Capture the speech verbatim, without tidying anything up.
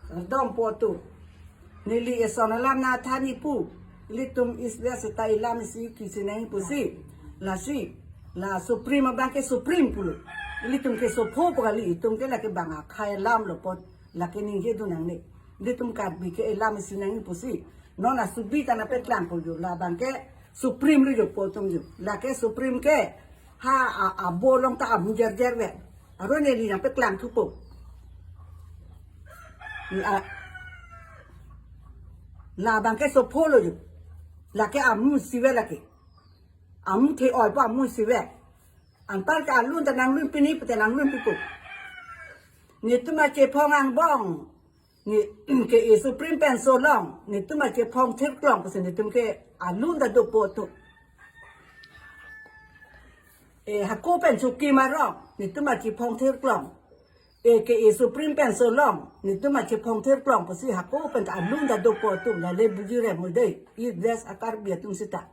Kardom po atum. Neli eson alam nangthan-ik pu. Ilitum East West ta ilam isi kisi nangji pusi. Lasi, la Supreme abang ke Supreme pulo. Ilitum ke sopho pu kali, itum ke lake bang akhei alam lo apot, lake ningje dun nangne. Ilitum Karbi ke ilam isi nangji pusi. Non asubi ta nangpeklang po jo, labang ke Supreme lo jo po atum jo. Lake Supreme ke ha a, abo along ta amu jerjer ve. Aron neli nangpeklang thupo. La, labang ke sopho lo jo. Lake amu isi ve lake. Amu the-oi pu amu isi ve. Anpar ke alun ta nanglun pini pute nanglun pipo. Netum achephong angbong. Ne ke e Supreme penso long. Netum achephong thirklong pusi netum ke alun ta do po atum. E hako pen suki marong. Netum achephong thirklong. E ke e Supreme penso long. Netum achephong thirklong pusi hako pen ta alun ta do po atum. Lale buji re mo dei. East West a-Karbi atum sita.